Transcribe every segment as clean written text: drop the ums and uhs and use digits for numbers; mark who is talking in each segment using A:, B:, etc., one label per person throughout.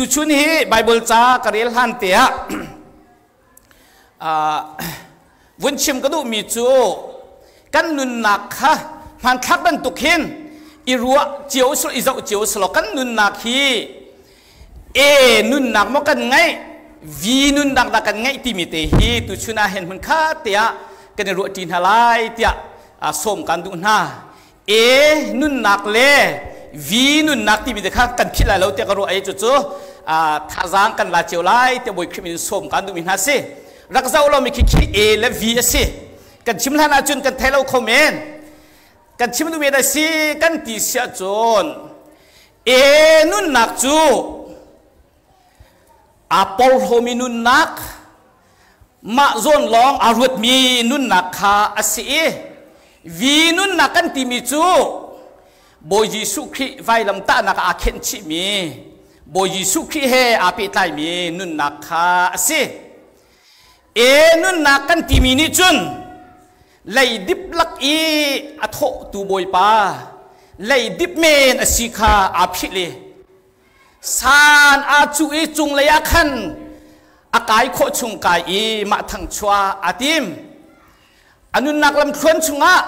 A: Tuchun hi Bible ca ka rel hlan te ah vun chim ka duhmi cu kan nunnak kha hmanthlak bantuk hin i ruah cio i zoh cio selaw kan nunnak hi E nunnak maw kan ngeih V nunnak dah kan ngeih timi te hi tuchun ah hin hmun khat te ah kan i ruah ṭi hna lai tiah sawm kan duh hna. E nunnak le V nunnak timi te kha kan philh lai lo tiah ka ruah i cucu thazaang kan la cio lai tiah Bawi Khrih min sawm kan duhmi hna si. Rak zoh lomi khi khi E le V a si. Kan chim hlan ahcun kan thei lo kho men. Kan chim duhmi a si kan ti si ahcun E nunnak cu aa porhlawmi nunnak, mah zawn lawng aa ruatmi nunnak kha a si i V nunnak kan timi cu Bawi Jesuh Khrih vailamtahnak ah aa khenh chihmi Bawi Jesuh Khrih he aa pehtlaimi nunnak kha a si. E nunnak kan timi nih cun leidip lak i a thawhtu Bawipa leidip men a si kha aa philh i san aa cuh i cunglei ah khan a kai khawh chung kai i mah thangchuah aa tim. A nunnak lamthluan chungah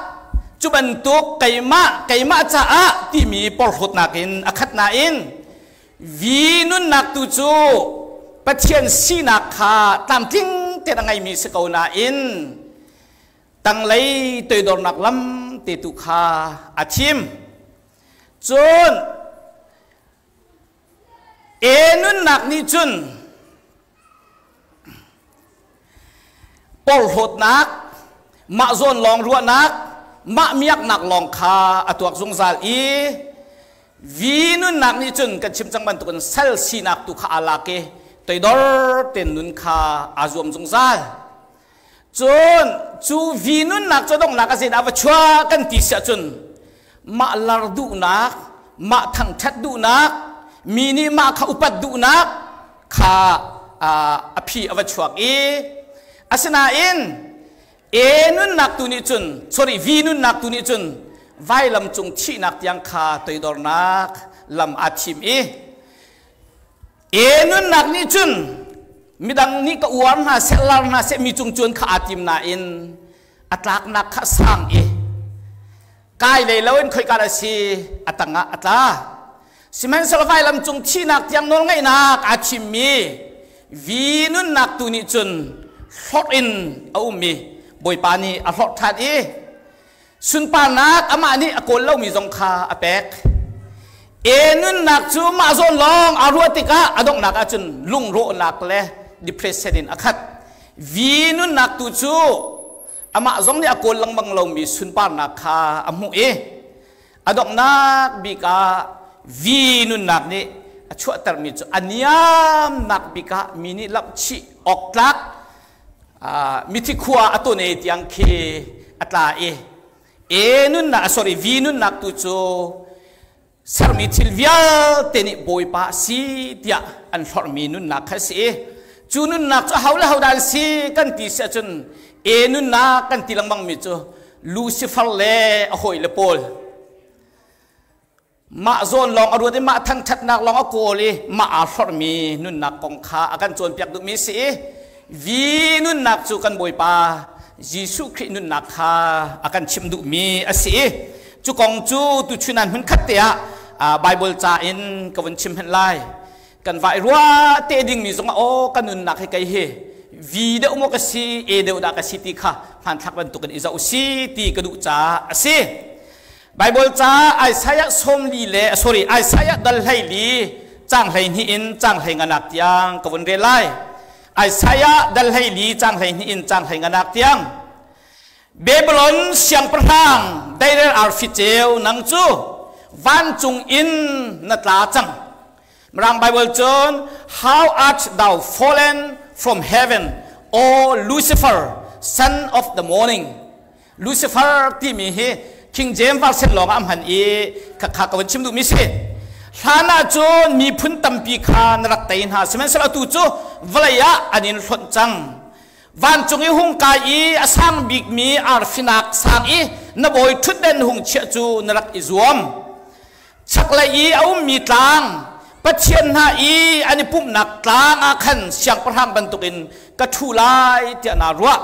A: cu bantuk keimah keimah caah timi porhlawtnak in a khat nain Vi nunnak tu cu Pathian sinak kha tlamtling tein a ngeimi si ko nain tanglei toidornak lam te tu kha a thim. Cun E nunnak nih cun porhlawtnak, mah zawn lawng ruahnak, mah miaknak lawng kha a tuak zungzal i V nunnak nih cun kan chim cang bantukin sal sinak tu kha aa lak i toidor ten nun kha aa zuam zungzal. Cun cu V nunnak cu donghnak a zeidah va chuah kan ti siah cun mah lar duhnak, mah thangṭhat duhnak, mi nih mah kha upat duhnak kha a phi a va chuak i asinain E nunnak tu nih cun sorry V nunnak tu nih cun vailam cung thihnak tiang kha toidornak lam aa thim i E nunnak nih cun midang nih ka uar hna seh lar hna seh mi cung cuan kha aa tim nain a tlaknak kha sang i kai lei loin khoika dah si a tangah a tla. Sihmanhsehlaw vailam cung thihnak tiang nawlngeihnak aa thimmi vi nunnak tu nih cun hlorh in a um i Bawipa nih a hlorh ṭhan i sunparnak amah nih a kawl lomi zong kha a pek. E nunnak cu mah zawn lawng aa ruah tikah a donghnak ahcun lungrawhnak le depression in a khat. Vi nunnak tu cu amah zong nih a kawl lengmang lomi sunparnak kha a hmuh i a donghnak bik ah vi nunnak nih a chuahtermi cu a niamnak bik ah mi nih lamhchih awk tlak mithi khua a ton e tiang khi a tla i e nunnak sorry vi nunnak tu cu sermi thil vialte nih bawipa a si tiah an hlorhmi nunnak kha a si i cu nunnak cu ho le ho dah an si kan ti si ahcun e nunnak kan ti lengmang mi cu Lucifer le a hawile pawl mah zawn lawng a ruat i mah thangṭhatnak lawng a kawl i mah aa hlorhmi nunnak kong kha a kan cawnpiak duhmi a si i vi nunnak cu kan Bawipa Jesuh Khrih nunnak kha a kan chimh duhmi a si i cu kong cu tuchun ah hmunkhat te ah Bible ca in ka vun chim hen lai. Kan vai rua te dingmi zong ah aw ka nunnak hi kei hi vi deuh maw ka si e deuh dah ka si ti kha hmanthlak bantukin i zoh si ti ka duh caah a si. Bible ca Isaiah 40 le sorry Isaiah dal 12 cang 12 in cang 15 tiang ka vun rel lai. Isaiah dal 12 cang 12 in cang 15 tiang Babylon siangpahrang deirel arfi ceu nang cu vancung in na tla cang. Mirang Bible cun how art thou fallen from heaven O Lucifer son of the morning. Lucifer timi hi King James Version lawng ah hman i khakha ka vun chim duhmi si. Hlan ah cun miphun tampi kha na rak tei hna sihmanhsehlaw atu cu vawlei ah an in hlonh cang. Vancung i hung kai i a sang bikmi arfinak sang i na bawi ṭhutden hung chiah cu na rak i zuam. Chaklei i a ummi tlang, Pathian hna i an i pumhnak tlang ah khan siangpahrang bantukin ka ṭhu lai tiah naa ruah.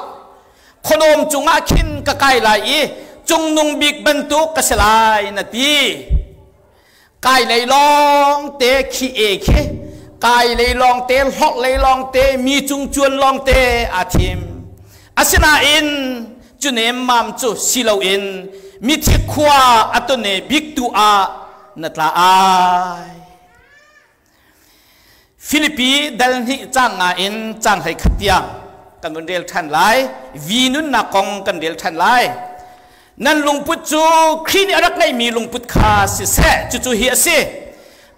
A: Khuadawm cungah khin ka kai lai i cungnung bik bantuk ka si lai na ti. Kai lei lawng te khi e khi kai lei lawng te hlorh lei lawng te mi cung cuan lawng te aa thim. Asinain cu nemmam cu si loin mithi khua a tone bik tu ah na tla ai. Filipi dal hnih cang nga in cang hlei khat tiang kan vun rel ṭhan lai. Vi nunnak kong kan rel ṭhan lai. Nan lungput cu Khrih nih a rak ngeihmi lungput kha siseh, cucu hi a si.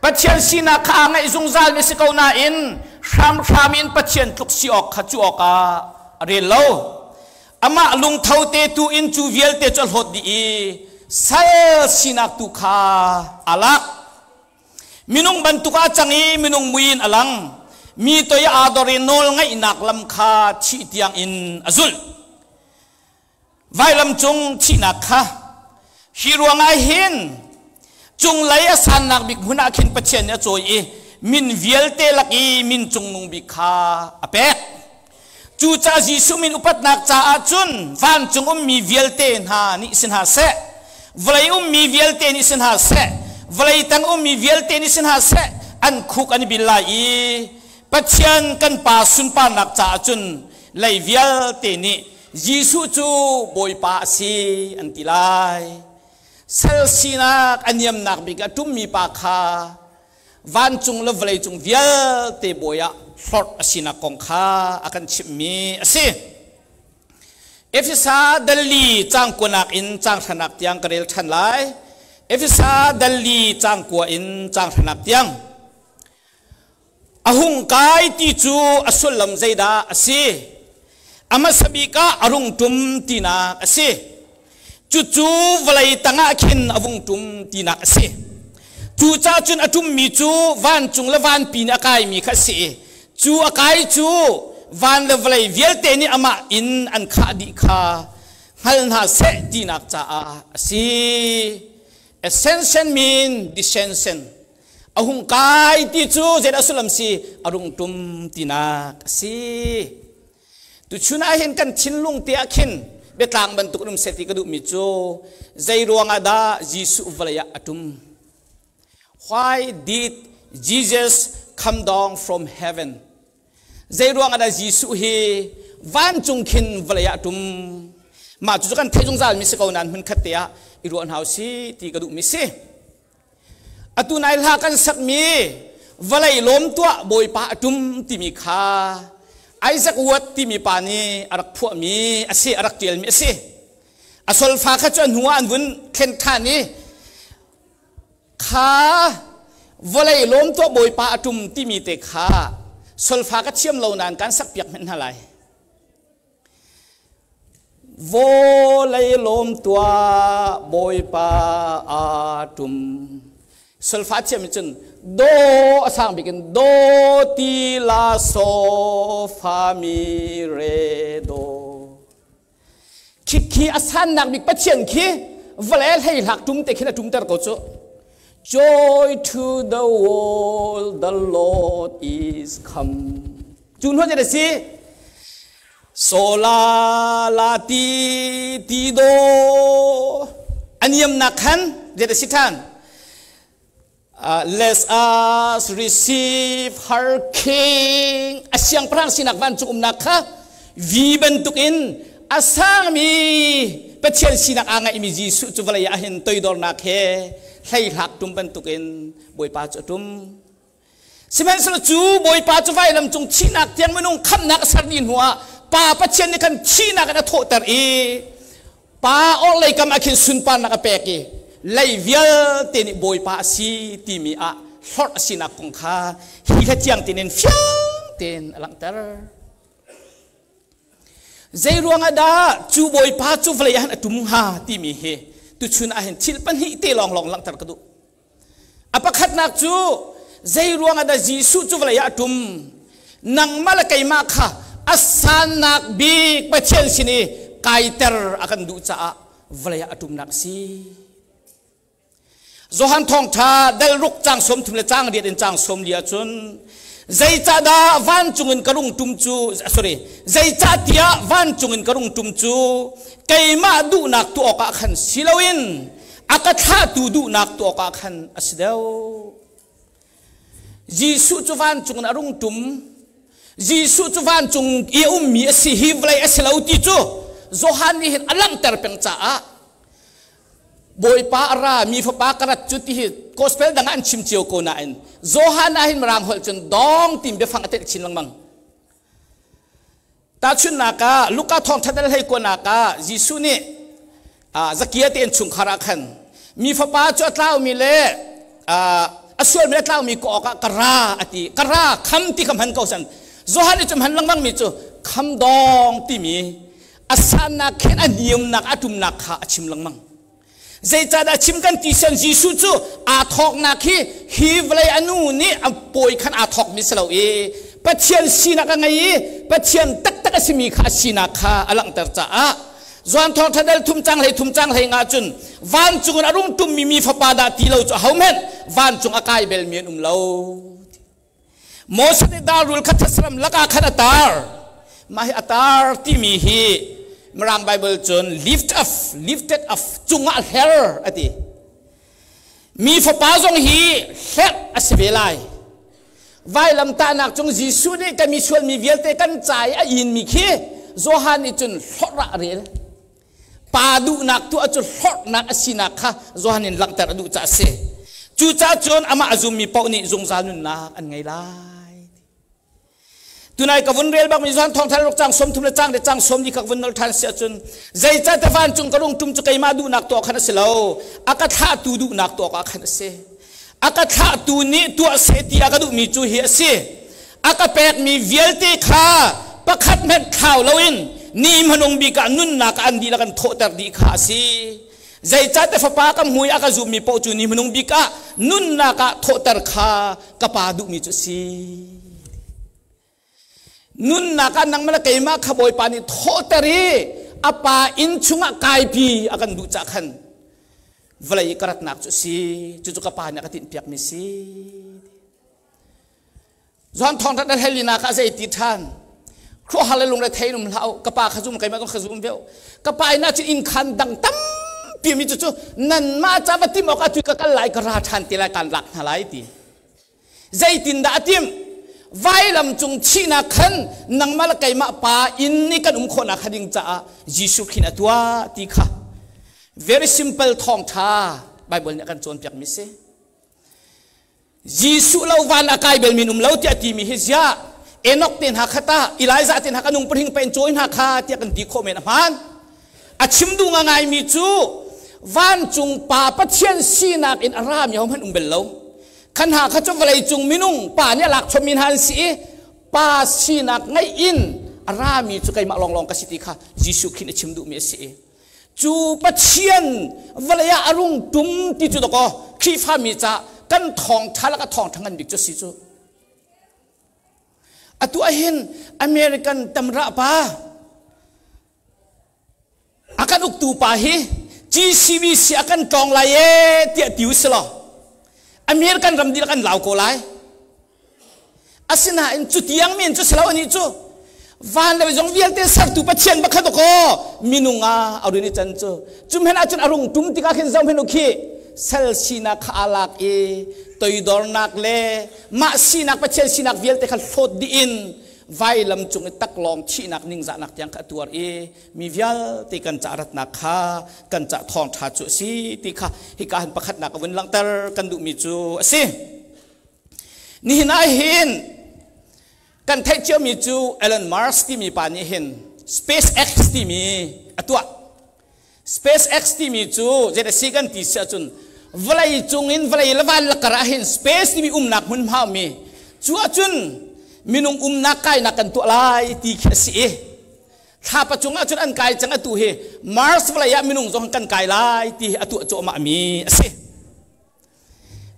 A: Pathian sinak kha aa ngeih zungzalmi si ko nain hramhram in Pathian tluk si awk kha cu awkah a rel lo. Amah lungtho te tu in cu vialte cu a hlawt dih i sal sinak tu kha aa lak. Minung bantuk ah cang i minung mui in a lang. Mi toi aa dor i nawl ngaihnak lam kha thih tiang in a zulh. Vailam cung thihnak kha hi ruangah hin cunglei a sannak bik hmun ah khin Pathian nih a cawi i min vialte lak i min cungnung bik kha a pek. Cucaah Jesuh min upatnak caah cun vancung ummi vialte hna nih si hna seh, vawlei ummi vialte nih si hna seh, vawlei tang ummi vialte nih si hna seh, an khuk an i bil lai i Pathian kan Pa sunparnak caah cun lei vialte nih Jesuh cu Bawipa a si an ti lai. Sal sinak a niamnak bik a ṭummi pa kha vancung le vawleicung vialte bawi ah hlorh a sinak kong kha a kan chimhmi a si. Efesa dalli cang kuanak in cang hranak tiang ka rel ṭhan lai. Efesa dalli cang kua in cang hranak tiang. A hung kai ti cu a sullam zeidah a si? A hmasa bik ah a rung ṭum tinak a si. Cucu vawlei tangah khin a vung ṭum tinak a si. Cucaah cun a ṭummi cu vancung le vanpi nih a kaimi kha a si i cu a kai cu van le vawlei vialte nih amah in an khah dih kha hngal hna seh tinak caah a si. Ascension mean descension. A hung kai ti cu zeidah sullam si? A rung ṭum tinak a si. Tuchun ah hin kan thinlung te ah khin biatlang bantuk um seh ti ka duhmi cu zei ruangah dah Jesuh vawlei ah a ṭum? Why did Jesus come down from heaven? Zei ruangah dah Jesuh hi vancung khin vawlei ah a ṭum? Mah cu kan theih zungzal mi si ko nain hmun khat te ah i ruah hna usih ti ka duhmi si. Atu nai hla kan sakmi vawlei lawm tuah Bawipa a ṭum timi kha Isaac Watt timi pa nih a rak phuahmi a si, a rak ṭialmi a si. A solfa kha cu a hnu ah an vun thlen ṭhan i kha vawlei lawm tuah Bawipa a ṭum timi te kha solfa ka thiam lo nain kan sakpiak hmenh hna lai. Vawlei lawm tuah Bawipa aa ṭum. Solfa thiam in cun do a sang bik in do ti la so fa mi re do. Khi khi a sannak bik Pathian khi vawlei hlei hlak ṭum te khin a ṭumter ko cu. Joy to the world, the Lord is come. Cu hnu a si. Sola la ti ti do aniamnak khan zet a si ṭhan. Let us receive her king. A siangpahrang sinak vancung umnak kha vi bantukin a sangmi Pathian sinak aa ngaihmi Jesuh cu vawlei ah hin toidornak he hleihlak ṭum bantukin Bawipa cu a ṭum. Sihmanhsehlaw cu Bawipa cu vailam cung thihnak tiang minung khamhnak a ser dih hnuah Pa Pathian nih khan thihnak in a thawhter i Pa orhlei kam ah khin sunparnak a pek i lei vialte nih Bawipa a si timi ah hlorh a sinak kong kha hi hla thiang tein in fiang tein a langhter. Zei ruangah dah cu Bawipa cu vawlei ah hin a ṭum hnga timi hi tuchun ah hin thil pahnih te lawnglawng langhter ka duh. A pakhatnak cu zei ruangah dah Jesuh cu vawlei ah a ṭum? Nangmah le keimah kha a sannak bik Pathian sin i kaiter a kan duh caah vawlei ah a ṭumnak a si. Johan thawngṭha dal ruk cang 30 le cang riat in cang 40 ahcun, zeicahdah vancung in ka rung ṭum cu, sorry, zeicahtiah vancung in ka rung ṭum cu keimah duhnak tuah awkah khan si loin a ka thlahtu duhnak tuah awkah khan a si deuh. Jesuh cu vancung in a rung ṭum. Jesuh cu vancung i a ummi a si, hi vawlei a si lo ti cu Johan nih hin a langhter peng caah Bawipa a ra, mi fapa ka rat cu ti hi gospel dang ah an chim cio ko nain Johan ah hin Mirang holh cun dawng tim biafang a telh chin lengmang. Tahchunhnak ah, Luka thawngṭha dal hlei kuanak ah Jesuh nih Zakia te innchungkhar ah khan mi fapa cu a tlaumi le a sualmi a tlaumi ka awk ah ka ra a ti. Ka ra kham ti kha hman ko san. Johan nih cu hman lengmang mi cu kham dawng timi a sannak khen a niamnak a ṭumnak kha a chim lengmang. Zeicahdah chim kan ti sian, Jesuh cu aa thawknak hi hi vawlei a nu nih a pawi khan aa thawkmi si lo i Pathian sinak a ngei i Pathian taktak a simi kha a sinak kha a langhter caah Johan thawngṭha dal thum cang hlei thum cang hlei nga cun vancung in a rung ṭummi mi fapa dah ti lo cu ahohmanh vancung a kai belmi an um lo. Moses nih darrul kha thesram lakah khan a tar. Mah hi a tar timi hi Mirang Bible cun lift up, lifted up, cungah hler a ti. Mi fapa zong hi hlerh a si ve lai. Vailamtahnak cung Jesuh nih kan mi sualmi vialte kan ca i a inmi khi Johan nih cun hlorh ah a rel. Pa duhnak tuah cu hlorhnak a sinak kha Johan in langhter a duh caah a si. Cucaah cun amah a zummi paoh nih zungzal nunnak an ngei lai. Tunai ka vun rel bak mi Johan thawngtha ruk cang 30 le cang le cang 40 ka vun nol than si ahcun, zeicah vancung ka rung tum cu keimah duhnak tuah khan a si lo, a ka thlahtu duhnak tuah ah khan a si. A ka thlahtu nih tuah seh ti a ka duhmi cu hi a si: a ka pekmi vialte kha pakhat hmanh thlau loin ni hmanung bik ah nunnak an dihlak an thawhter dih kha a si. Zeicahtiah Fapa ka hmui a ka zummi paoh cu ni hmanung bik ah nunnak ah thawhter kha ka Pa duhmi cu a si. Nunnak ah nangmah le keimah kha Bawipa nih thawhter i a Pa inn chungah kaipi a kan duh cah khan vawlei i ka ratnak cu a si. Cucu ka Pa nih a ka tinhpiakmi si. Johan thawngthat na helina kha zei ti ṭhan? Khuahar le lungre thei um hlah u. Ka pa kha zum, keimah zong kha zum ve u. Ka pa inn ah cun inn khan dang tampi mi cu nanmah ca va tim awk ah cu ka kal lai, ka ra ṭhan te lai, kaan lak hna lai ti. Zeitindah a timh? Vailam cung thihnak khan nangmah le keimah Pa inn i kan um khawhnak kha ding caah Jesuh Khrih a tuah ti kha very simple thawngṭha Bible nih a kan cawnpiakmi si. Jesuh lo van a kai bel min um lo tiah timi hi ziah Enoch te hna kha tah, Elijah te hna ka nung pahring pen cawi hna kha tiah kan ti khawh men. A hmaan. A chim duh ngaimi cu vancung Pa Pathian sinak in a rami hohmanh um bel lo. Khan hna kha cu vawlei cung minung pa nih a lak chommi hna an si i pa sinak ngeih in a rami cu keimah lawnglawng ka si ti kha Jesuh khin a chim duhmi a si i cu Pathian vawlei ah a rung tum ti cu dakaw Khrihfami ca kan thawngṭha lak a thawngṭha ngan bik cu si cu. Atu ahhin American tamrah pa a kan uktu pa hi GCBC a kan tlawng lai e tiah ti u si law American ram dihlak an lau ko lai. Asinain cu tiang men cu si lo. Anih cu van le zong vialte sertu Pathian bakhat ko minung ah a rin i can cu cu men ahcun a rung tum tikah khin zoh men u khi sal sinak kha aa lak i toidornak le mah sinak, Pathian sinak vialte kha hlawt dih in vailam cung i taklawng thihnak, ningzahnak tiang kha a tuar i mi vialte kan ca ratnak kha kan ca thawngṭha cu a si ti kha hika han pakhatnak a vun langhter kan duhmi cu a si. Nihin ah hin kan theih ciomi cu Elon Musk timi pa nih hin SpaceX timi a tuah. SpaceX timi cu zei a si kan ti si ahcun vawlei cung in vawlei le van lakar ah hin space timi umnak hmunhma ummi cu ahcun minung umnak kainak kan tuah lai ti khi a si i thlapa cung ahcun an kai cang. Atu hi Mars vawlei ah minung zong kan kai lai ti hi a tuah cuahmah mi a si.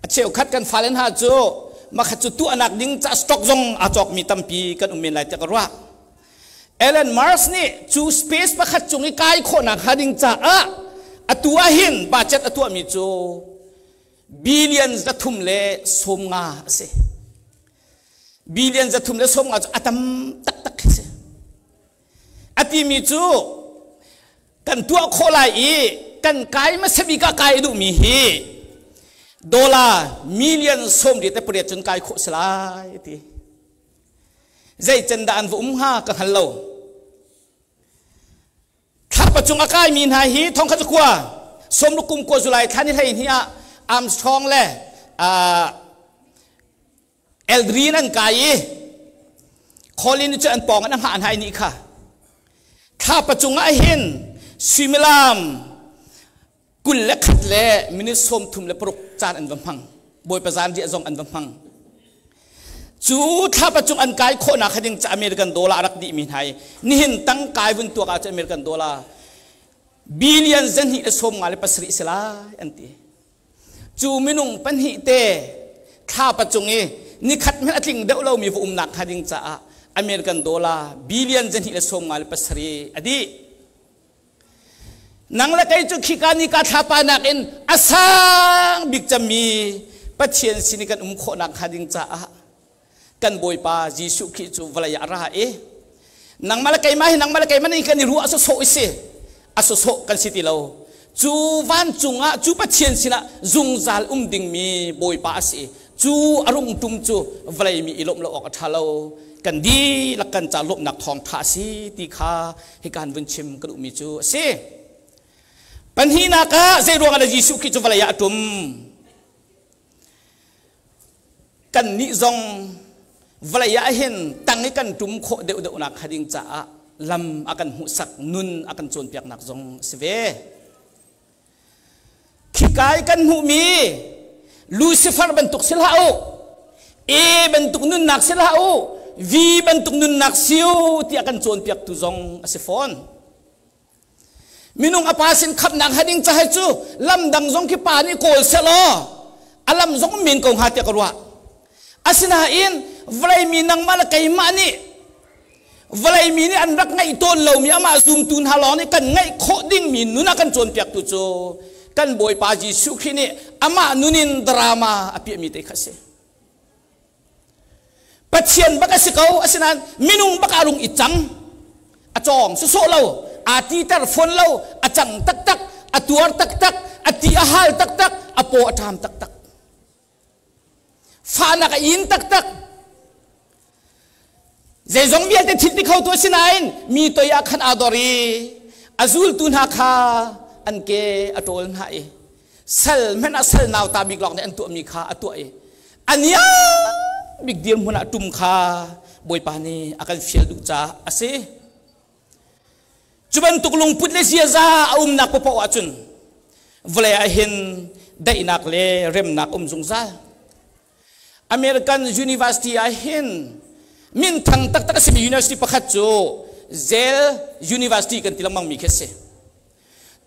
A: A cheukhat kan fale hna cu makhat cu tuahnak ding ca stock zong aa cawkmi tampi kan um men lai tiah ka ruah. Elon Musk nih cu space pakhat cung i kai khawhnak hnga ding caah atu ah hin budget a tuahmi cu Billion 350 a si. Billion 350 cu a tam taktak khi si. A timi cu kan tuah khawh lai i kan kai hmasa bik ah kai duhmi hi dollar million 68 cun kai khawh si lai ti. Zei can dah an va um hnga ka hngal lo. Thlapa cung a kaimi hna hi thongkhat kua sawmruk kum kua July thla ni 12 ah Armstrong le Aldrin an kai i Colin cu an pawng in a hngah hna i nih kha thlapa cungah hin suimilam 21 le minute 36 caan an va hmang. Bawipa zan riah zong an va hmang. Cu thlapa cung an kai khawhnak kha ding ca American dollar a rak dihmi hna i nihin tang kai vun tuak ah cu American dollar billion 257 si lai an ti. Cu minung pahnih te thlapa cung i nikhat hmanh a tling deuh lomi va umnak hnga ding caah American dollar billion 257 a dih. Nang le kei cu khika nika thlapa nakin a sang bik cemmi Pathian sin i kan um khawhnak hnga ding caah kan Bawipa Jesuh Khrih cu vawlei ah a ra i nangmah le keimah hi nangmah le keimah nih kan i ruah sawsawh i si a sawsawh kan si ti lo. Cu vancung ah cu Pathian sinah zungzal um dingmi Bawipa a si. Cu a rungtum cu vawlei mi i lawmh lo awk a ṭha lo. Kan dihlak kan ca lawmhnak thawngṭha a si ti kha hika han vun chim ka duhmi cu a si. Pahnihnak ah zei ruangah dah Jesuh Khrih cu vawlei ah a ṭum? Kannih zong vawlei ah hin tang i kan ṭum khawh deuhdeuhnak hnga ding caah lam a kan hmuhsak, nun a kan cawnpiaknak zong a si ve. Khika i kan hmuhmi Lucifer bantuk si hlah u, E bantuk nunnak si hlah u, V bantuk nunnak si u tiah kan cawnpiaktu zong a si fawn. Minung a pa sin khamnak hading cahe cu lam dang zong khi pa nih kawl selaw a lam zong men ko hnga tiah ka ruah. Asinain vawlei mi nangmah le keimah nih vawlei mi nih an rak ngaih tawn lomi amah zumtu hna lawng nih kan ngaih khawh dingmi nun a kan cawnpiaktu cu kan Bawipa Jesuh Khrih nih amah nun in drama a piahmi te kha a si. Pathian bak a si ko, asinain minung bak a rung i cang. A cawng sawsawh lo, aa titer fawn lo, a cang taktak, a tuar taktak, a ti a hal taktak, a paw a ṭam taktak. Fahnak a in taktak. Zeizong vialte thil ti kho tu a si nain mi toi ah khan aa dor i a zultu hna kha an ke a ṭawl hna i sal hmanh ah sal nauta bik lawng nih an tuahmi kha a tuah i a niam bik dirhmun ah ṭum kha Bawipa nih a kan fial duh caah a si. Cu bantuk lungput le ziaza a umnak paohpaoh ahcun vawlei ah hin daihnak le remnak um zungzal. American University ah hin minthang taktak a simi university pakhat cu Yale University kan ti lengmang mi khi a si.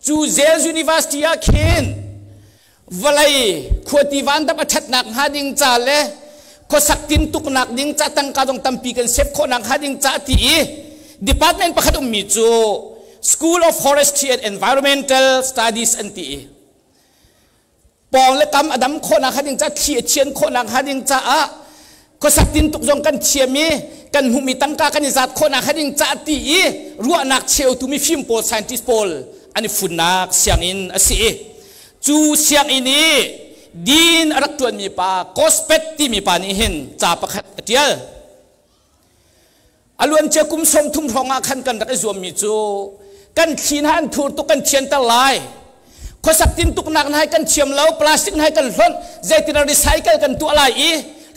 A: Cu Yale University ah khin vawlei khuati vandap a ṭhatnak hnga ding ca le khuasak tintuknak ding ca tangka zong tampi kan save khawhnak hnga ding ca ti i department pakhat ummi cu School of Forestry and Environmental Studies an ti i pawng le kam a dam khawhnak hnga ding ca thli a thian khawhnak hnga ding caah khuasak tintuk zong kan thiam i kan hmuhmi tangka kan i zat khawhnak hnga ding ca ti i ruahnak cheutu mifim pawl scientist pawl an i funnak sianginn a si i cu sianginn i din a rak ṭuanmi pa Kospet timi pa nih hin ca pakhat a ṭial. A luancia kum 30 hrawng ah khan kan rak i zuammi cu kan thli hna an thur tuk kan thianter lai. Khuasak tintuknak hna hi kan thiam lo, plastic hna hi kan hlonh, zeitin recycle kan tuah lai i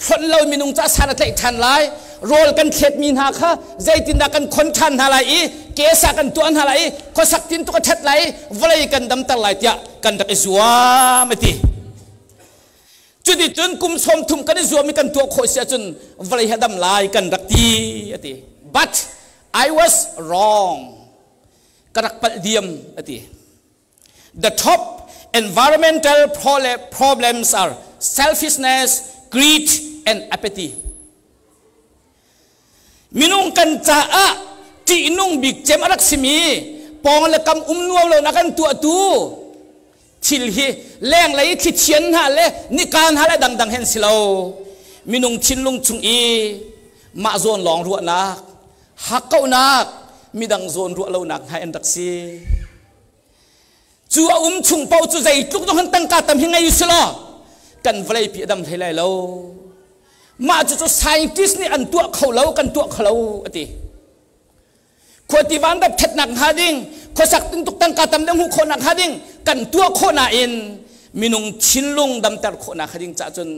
A: hlonh lo minung ca san a tlaih ṭhan lai. Rawl kan thletmi hna kha zeitindah kan khon ṭhan hna lai i kesa kan tuah hna lai i khuasak tintuk a ṭhat lai i vawlei kan damter lai tiah kan rak i zuam a ti. Cuticun kum 30 kan i zuam i kan tuah khawh si ahcun vawlei hi a dam lai kan rak ti a ti. But I was wrong. Ka rak palh diam a ti. The top environmental problems are selfishness, greed, and apathy. Minung kan caah ṭihnung bik cem a rak simi pawng le kam um nuam lo na kan tuahtu. Thil hi lenglei thlichian hna le nika hna le dangdang hen si lo. Minung thinlung chung i mah zawn lawng ruahnak, hakkauhnak, midang zawn ruah lonak hna an rak si. Cu a um chung paoh cu zeitluk zong han tangka tam hi ngei si law kan vawleipi a dam hlei lai lo. Mah cucu scientist nih an tuah kho lo, kan tuah kho lo a ti. Khuati vandap ṭhatnak hnga ding, khuasak tintuk tangka tam deuh hmuh khawhnak hnga ding kan tuah khawh nain minung thinlung damter khawhnak hnga ding cah cun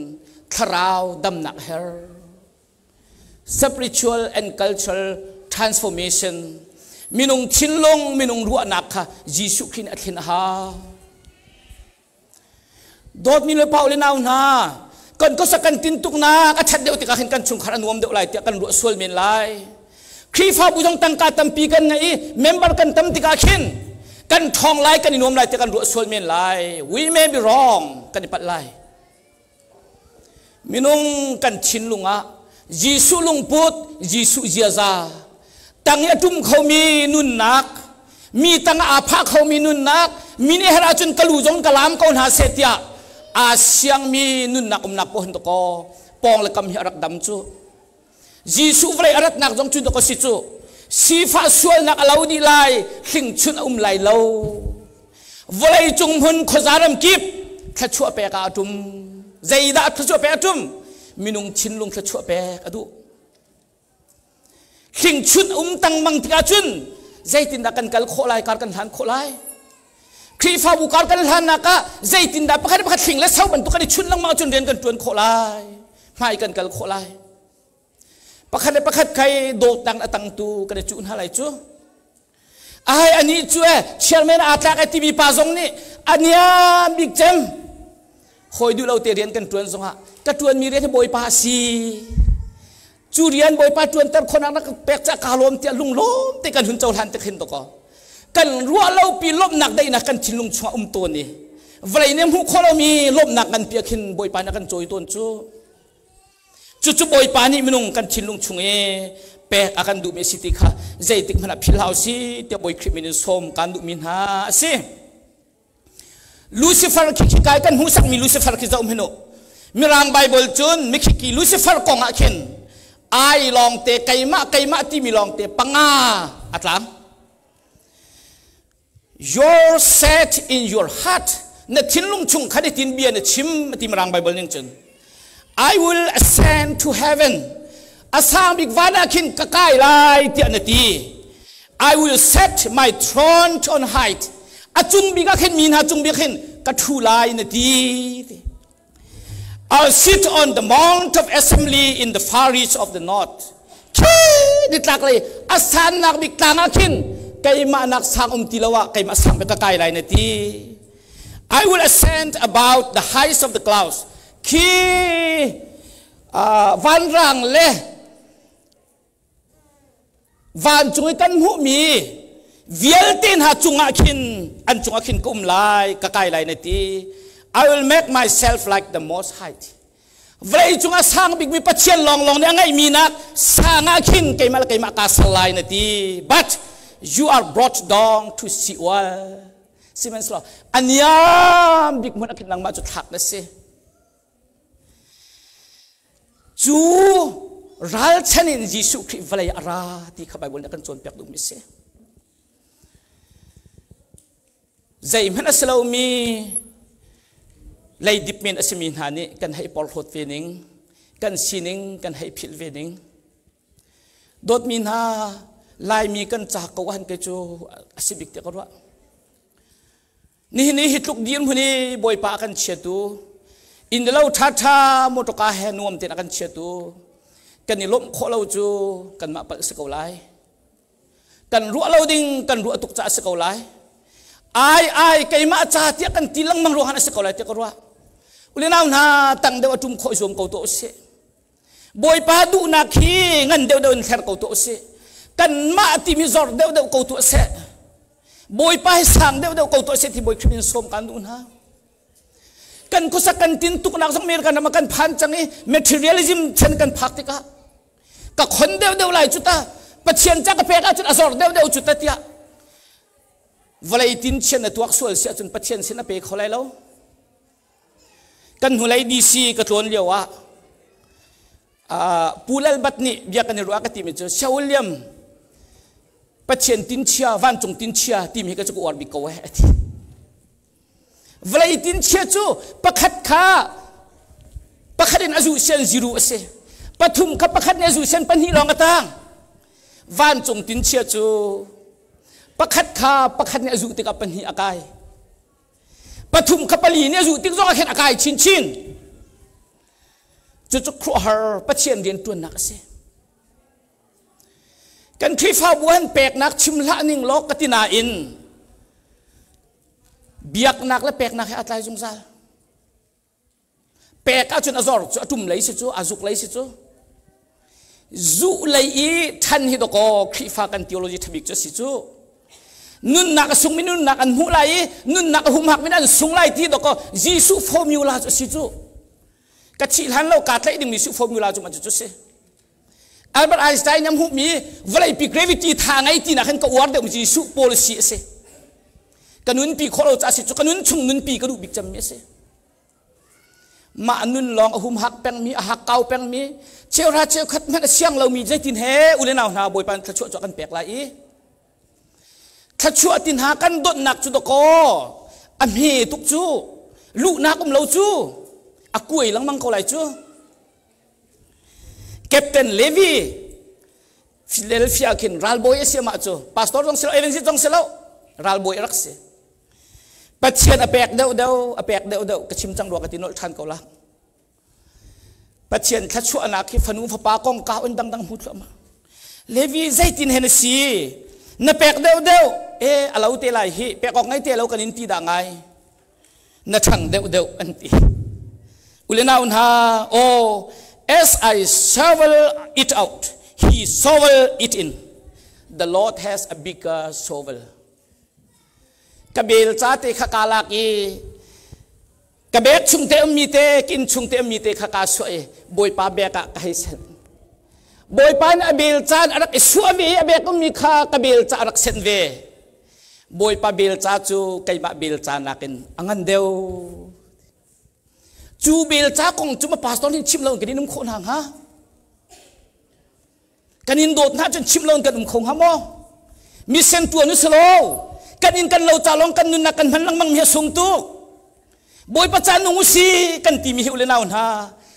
A: thlarau damnak her. Spiritual and cultural transformation minung thinlung minung ruahnak kha Jesuh Khrih nih a thlen a hau. Dawtmi le pa le nau hna, kan khuasak kan tintuknak a ṭhat deuh tikah khin kan chungkhar a nuam deuh lai tiah kan ruah sual men lai. Khrihfabu zong tangka tampi kan ngei i member kan tam tikah khin kan ṭhawng lai kan i nuam lai tiah kan ruah sual men lai. We may be wrong, kan i palh lai. Minung kan thinlung ah Jesuh lungput, Jesuh ziaza, tang i a ṭum khomi nunnak, mi tang ah aa phah khomi nunnak, mi nih herh ahcun ka lu zong ka laam ko hna seh tiah aa siangmi nunnak umnak paoh hin dakaw pawng le kam hi a rak dam cu. Jesuh vawlei a ratnak zong cu dakaw si cu. Sifah sualnak a lo dih lai, hlingchunh a um lai lo. Vawlei cung hmun khuaza ram kip thluachuah pek ah a ṭum. Zeidah thluachuah pek a ṭum? Minung thinlung thluachuah pek a duh. Hlingchunh um tangmang tikah cun zeitindah kan kal khawh lai, kar kan hlan khawh lai? Khrihfabu kar kan hlannak ah zeitindah pakhat pakhat hling le so bantuk kan i chunh lengmang cun rian kan ṭuan khawh lai, hmai kan kal khawh lai. Pakhat le pakhat kai dawtnak a tangtu kan i cuh hna lai cu. Ai anih cu e chairman aa tlak e timi pa zong nih a niam bik cem hawi duh lo te rian kan ṭuan zongah ka ṭuanmi rian hi bawipa a si cu rian bawipa ṭuanter khawhnak na ka pek ca kaa lawm tiah lunglawm te kan hun cohlan te khin to kan ruah lo pi lawmhnak daihnak kan thinlung chungah um tawn i vawlei nih hmuh khawh lomi lawmhnak ngan pi ah khin bawipa nih a kan cawi tawn cu Cucu Bawipa nih minung kan thinlung chung i pek a kan duhmi a si ti kha zeitik hmanh ah philh hau si tiah Bawi Khrih min in sawm kan duhmi hna a si. Lucifer khi khi kai kan hmuhsakmi Lucifer khi zoh hmanh u. Mirang Bible cun mikhiki Lucifer kong ah khin ai lawngte keimah keimah timi lawngte panga a tlang. Your said in your heart na thinlung chung khan i tin bia na chim ti mirang Bible ning cun I will ascend to heaven a sang bik van ah khin ka kai lai tiah na ti I will set my throne on height a cung bik ah khin mi hna cung bik khin ka ṭhu lai na ti I'll sit on the mount of assembly in the far reach of the north. Khi nitlak lei a sannak bik tlang ah khin keimah nak sang um ti lo ah keimah sang bik ka kai lai na ti. I will ascend about the heights of the clouds. Khi vanrang le Vancung i kan hmuhmi vialte hna cungah khin an cungah khin ka um lai, ka kai lai na ti. I will make myself like the most high. Vawlei cungah sang bikmi Pathian lawnglawng nih a ngeihmi nak sang ah khin keimah le keimah kaa ser lai na ti. But you are brought down to Sheol. Sihmanhsehlaw a niam bik hmun ah khin nangmah cu thlak na si. Cu ralchan in Jesuh Khrih vawlei a ra ti kha Baibal nih a kan cawnpiak duhmi a si. Zeihmanh a si lomi leidip men a simi hna nih kan hei porhlawt ve ning, kan sining kan hei philh ve ning. Dawtmi hna, Laimi kan ca ko han ke cu a si bik tiah ka ruah. Nihin i hi tluk dirhmun i Bawipa a kan chiatu, inn lo ṭhaṭha mawṭawka he nuam tein a kan chiatu, kan i lawmh khawh lo cu kanmah palh si ko lai. Kan ruah lo ding kan ruah tuk caah si ko lai. Ai ai keimah ca tiah kan ti lengmang ruangah a si ko lai tiah ka ruah. Ulenau hna tang deuh a ṭum khawh i zuam ko tuah usih. Bawipa duhnak hi ngan deuhdeuh in thler ko tuah usih. Kanmah timi zor deuhdeuh ko tuah seh. Bawipa hi sang deuhdeuh ko tuah seh ti Bawi Khrih in sawm kan duh hna. Kan khuasak kan tin tuknak zong American ram ah kan phan cang i materialism chan kan phak tikah ka khon deuhdeuh lai cu ta Pathian ca ka pek ahcun a zor deuhdeuh cu ta tiah. Vawlei tin chian na tuak sual si ahcun Pathian sin a pe kho lai lo. Kan hnulei DC ka tlawn lio ah Pu Lal Bat nih bia kan i ruah ka timi cu Sia William Pathian tinchia vancung tinchia timi hi ka cu ka uar bik ko eh a ti. Vawlei tinchia cu pakhat kha pakhat in a zuh sian ziru a si. Pathum kha pakhat nih a zuh sian pahnih lawng a tang. Vancung tinchia cu pakhat kha pakhat nih a zuh tikah pahnih a kai. Pathum kha pali nih a zuh tik zong ah khin a kai chinchin. Cucu khuahar Pathian rianṭuannak a si. Kan Khrihfabu han peknak chim hlah ning law ka ti nain biaknak le peknak he aa tlai zungzal. Pek ahcun a zor cu a ṭum lei si cu a zuk lei si cu. Zuh lei i ṭhan hi dawkaw Khrihfa kan theology ṭhabik cu a si cu. Nunnak a sungmi nunnak an hmuh lai i nunnak a humhakmi an sung lai ti dawkaw Jesuh formula cu a si cu. Ka thih hlan lo kaa tlaih dingmi Jesuh formula cu cu si. Albert Einstein a hmuhmi vawleipi gravity tha ngei ti nak hin ka uar deuhmi Jesuh policy a si. Ka nunpi khawh lo caah si cu ka nun chung nunpi ka duh bik cemmi a si. Mah nun lawng a humhak pengmi, a hakkau pengmi, cheuhra cheukhat hmanh a siang lomi zeitin he u le nau hna Bawipa thluachuah cu a kan pek lai i thluachuah ti hna kan donhnak cu dakaw a hme tuk cu luhnak um lo cu a kuai lengmang ko lai cu. Captain Levi Philadelphia khin ralbawi a si amah cu pastor zong si lo evangelist zong si lo ralbawi a rak si. Pathian a pek deuh deuh a pek deuh deuh ka chim cang rua ka ti nolh ṭhan ko la. Pathian thluachuahnak hi fanu fapa kong ka un dangdang hmu thluahmah. Levi zeitin hen a si na pek deuh deuh e a lo te lai hi pek awk ngei te lo kan in ti dah ngai na ṭhang deuh deuh an ti. Ule nau hna oh as I shovel it out he shovel it in the Lord has a bigger shovel. Ka bel ca te kha kaa lak i ka bek chung te ummi te kin chung te ummi te kha kaa suah i Bawipa bek ah ka hei senh. Bawipa nih a bel caan a rak i suah ve i a bek ummi kha ka bel ca a rak senh ve. Bawipa bel ca cu keimah bel ca nakin a ngan deuh. Cu bel ca kong cu ma pastor nih chim lo in kan in um khawh hna hnga? Kan in dawt hna cun chim lo in kan um kho hnga maw? Mission tuan u silo. Kan in kan lo ca lawng kan nunnak kan hman lengmang mi a sung tuk. Bawipa ca nung u si kan timi hi ule nau hna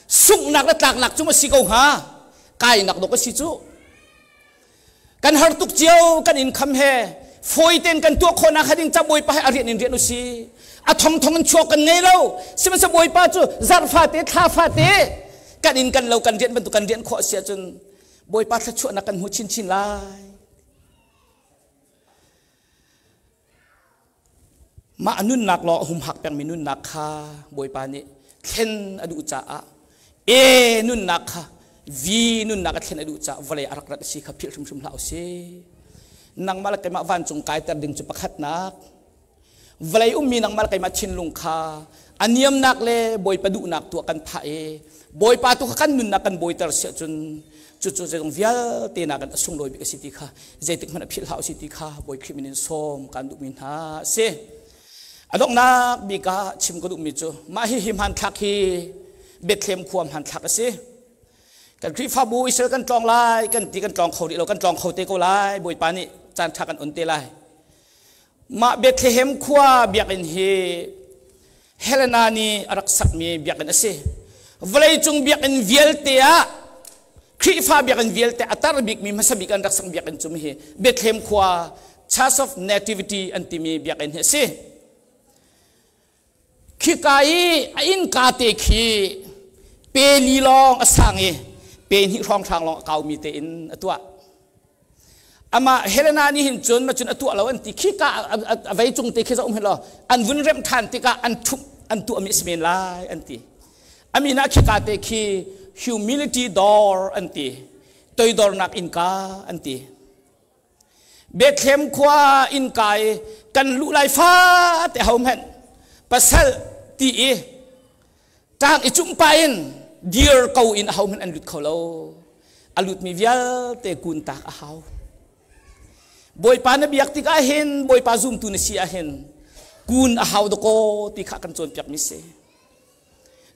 A: sunghnak le tlaknak cu ma si ko hnga? Kainak dok a si cu. Kan har tuk cio kan income he fawi tein kan tuah khawhnak ha ding ca Bawipa he a rian in rian u si. A thong thong in chuak kan ngei lo. Sihmanhsehlaw Bawipa cu zarh fate thla fate kan inn kan lo kan rian bantuk kan rian khawh a si ahcun Bawipa thluachuahnak kan hmu chinchin lai. Mah nunnak law a humhak pengmi nunnak kha Bawipa nih thlen a duh caah E nunnak kha V nunnak a thlen a duh caah vawlei a rak rat a si kha philh hrimhrim hlah usih. Nangmah le keimah vancung kaiter ding cu pakhatnak Vawlei ummi nangmah le keimah thinlung kha a niamnak le Bawipa duhnak tuah kan phah i Bawipa tu kha kan nunnak kan bawiter si ahcun cucu zeizong vialte nakin a sunglawi bik a si ti kha zeitik hmanh a philh hlah u si ti kha Bawi Khrih min in sawm kan duhmi hna a si. A donghnak bik ah chim ka duhmi cu mah hihi hmanthlak hi Bethlehem khua hmanthlak a si. Kan Khrihfabu Israel kan tlawng lai kan ti kan tlawng kho rih lo kan tlawng kho te ko lai Bawipa nih caan ṭha kan on te lai. Mah Bethlehem khua biakinn hi Helena nih a rak sakmi biakinn a si. Vawleicung biakinn vialte ah Khrihfa biakinn vialte a tar bikmi hmasa bik an rak sak biakinn cu hi Bethlehem khua Church of Nativity an timi biakinn hi a si. Khika i a innka te khi pe li lawng a sang i pe hnih hrawnghrang lawng a kaumi te in a tuah. Amah Helena nih hin cun ma cun a tuah lo an ti khika a vei cung te khi za um hin law an vun remh than tikah an thup an tuahmi a si men lai an ti. Amin ah khika te khi humility door an ti. Toidornak innka an ti. Bethlehem khua innka i kan luh lai fate ho hmanh pasal ti i ṭang i cumh pah in dir ko in aho hmanh an lut kho lo. A lutmi vialte kun tak a hau. Bawipa na biak tikah hin Bawipa zumtu na si ahhin kun a hau dakaw ti kha kan cawnpiak mi si.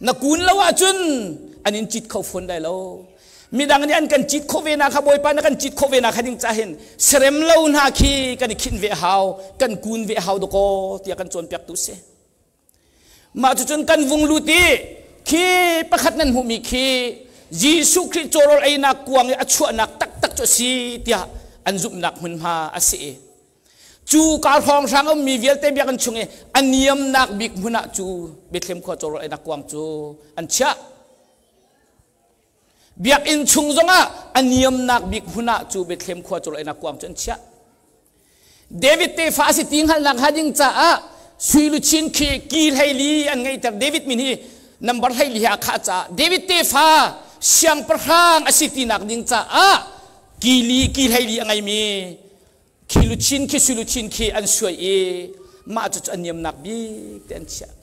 A: Na kun lo ahcun an in cit kho fawn lai lo. Midang nih an kan cit khawh ve na kha Bawipa na kan cit khawh ve na kha ding ca hin serem lo hna khi kan i khinh ve hau, kan kun ve hau dakaw tiah kan cawnpiak tu si. Mah cucun kan vung lut i khi pakhat nan hmuhmi khi Jesuh Khrih cawrawl einak kuang i a chuahnak taktak cu a si tiah an zumhnak hmunhma a si i cu ka hrawnghrang a ummi vialte biakinn chung i a niamnak bik hmun ah cu Bethlehem khua cawrawl einak kuang cu an chiah. Biakinn chung zongah a niamnak bik hmun ah cu Bethlehem khua cawrawl einak kuang cu an chiah. David tefa a si ti hngalhnak hnga ding caah sui luchin khi ki 14 an ngeihter. David min hi number 14 he a khah caah David tefa siangpahrang a si tinak ding caah ki li ki 14 a ngeimi khi luchin khi sui luchin khi an suai i mah cu a niamnak bik te an chiah.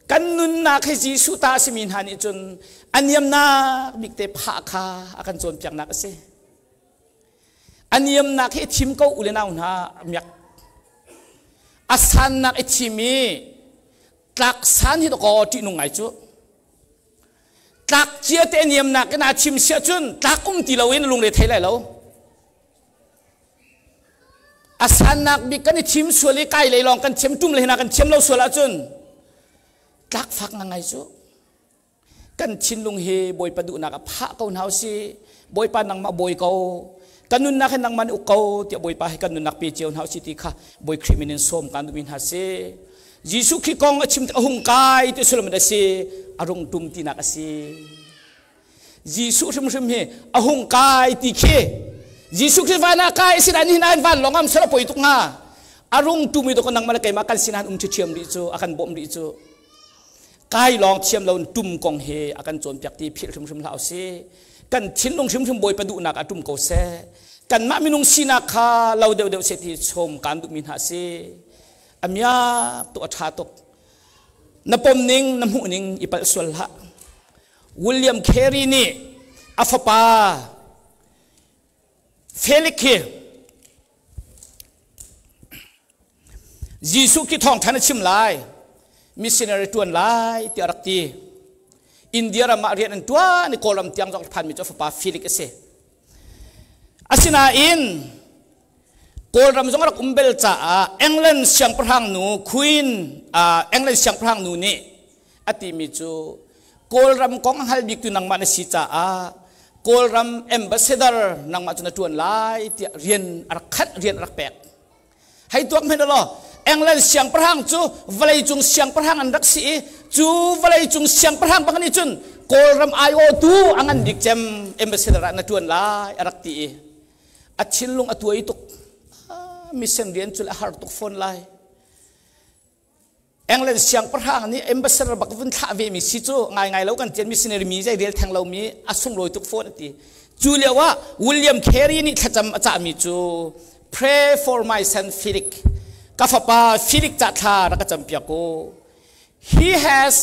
A: Kan nunnak hi Jesuh ta a simi hna nih cun a niamnak bik te phah kha a kan cawnpiaknak a si. A niamnak hi thim ko u le nau hna miak. A sannak i thim i tlak san hi dakaw ṭihnung ngai cu. Tlak cia te niamnak in aa thim siah cun tlak um ti loin lungre thei lai lo. A sannak bik kan i thim sual i kai lei lawng kan thiam tum le hina kan thiam lo sual ahcun tlak fak ngai cu. Kan thinlung hi Bawipa duhnak ah phah ko hna usih. Bawipa nangmah bawi ko. Kan nunnak hi nangmah nih uk ko tiah Bawipa hi kan nunnak pe cio hna usih ti kha Bawi Khrih min in sawm kan duhmi hna si. Jesuh Khrih kong a chim a hung kai ti sullam a si. A rung tum tinak a si. Jesuh hrimhrim hi a hung kai ti khi Jesuh Khrih van ah kai sin an hin an van longam sala poi tuk nga a rung tum i to nangmah le keimah kan sin han um ṭhiam rih cu a kan bawmh rih cu kai lawng thiam lo in tum kong hi a kan cawnpiak ti philh hrimhrim hlah usih. Kan thinlung hrimhrim Bawipa duhnak ah tum ko seh. Kanmah minung sinak kha lo deuhdeuh seh ti chom kaan duhmi hna si. A miak tuk a ṭha tuk. Na pom ning na hmuh ning i palh sual hlah. William Carey nih a fapa Felix hi Jesuh khi thawngṭha na chim lai, missionary ṭuan lai tiah a rak ti. India ram ah rian an ṭuan i Kawlram tiang zong phanmi cu a fapa Felix a si. Asinain Kawlram zong a rak um bel caah England siangpahrang nu Queen England siangpahrang nu nih a timi cu Kawlram kong a hngal biktu nangmah na si caah Kawlram ambassador nangmah cu na ṭuan lai tiah rian a rak khanh rian a rak pek. Hei tuak hmenh law England siangpahrang cu vawleicung siangpahrang an rak si i cu vawleicung siangpahrang bang nih cun Kawlram aiawhtu a ngan bik cem ambassador ah na ṭuan lai a rak ti i a thinlung a tuai tuk. Mission rian cu le a har tuk fawn lai. England siangpahrang nih ambassador bak vun thlah ve mi si cu ngaingai lo kan tian missionary mi zei rel theng lo mi a sunglawi tuk fawn a ti. Cu lio ah William Carey nih thlacam a cahmi cu pray for my son Felix ka fapa Felix ca thla rak ka campiak u. He has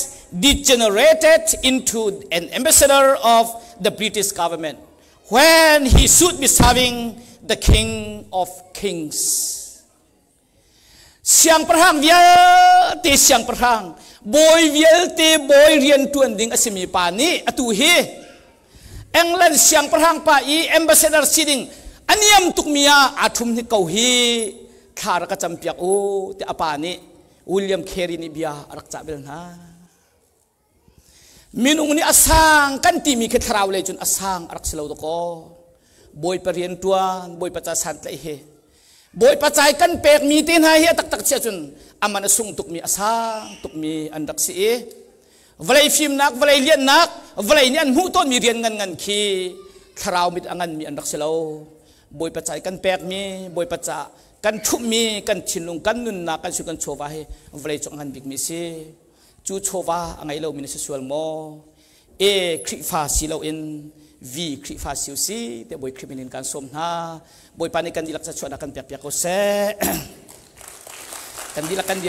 A: degenerated into an ambassador of the British government when he should be serving the King of Kings. Siangpahrang vialte siangpahrang, bawi vialte bawi rian ṭuan ding a simi pa nih atu hi England siangpahrang pa i ambassador si ding a niam tukmi ah aa ṭhum hnik ko hi thla rak ka campiak u tiah a pa nih William Carey nih bia a rak cah bel hna. Minung nih a sang kan timi khi thlarau lei cun a sang a rak si lo dakaw. Bawipa rian ṭuan, Bawipa ca santlaih hi. Bawipa cai kan pekmi te hna hi a taktak chiah cun aman a sung tukmi, a sang tukmi an rak si i vawlei fimnak, vawlei lianhnak, vawlei nih an hmuh tawnmi rian ngan ngan khi thlarau mit a nganmi an rak si lo. Bawipa cai kan pekmi, Bawipa ca kan ṭhumhmi, kan thinlung, kan nunnak, kan su kan chawva hi vawlei cung a ngan bikmi a si. Cu chawva a ngei lomi na si sual maw? A Khrihfa si loin V Khrihfa si usih tiah Bawi Khrih min in kan sawm hna. Bawipa nih kan dihlak cachuahnak kan pekpiak ko seh. Kan dihlak kan.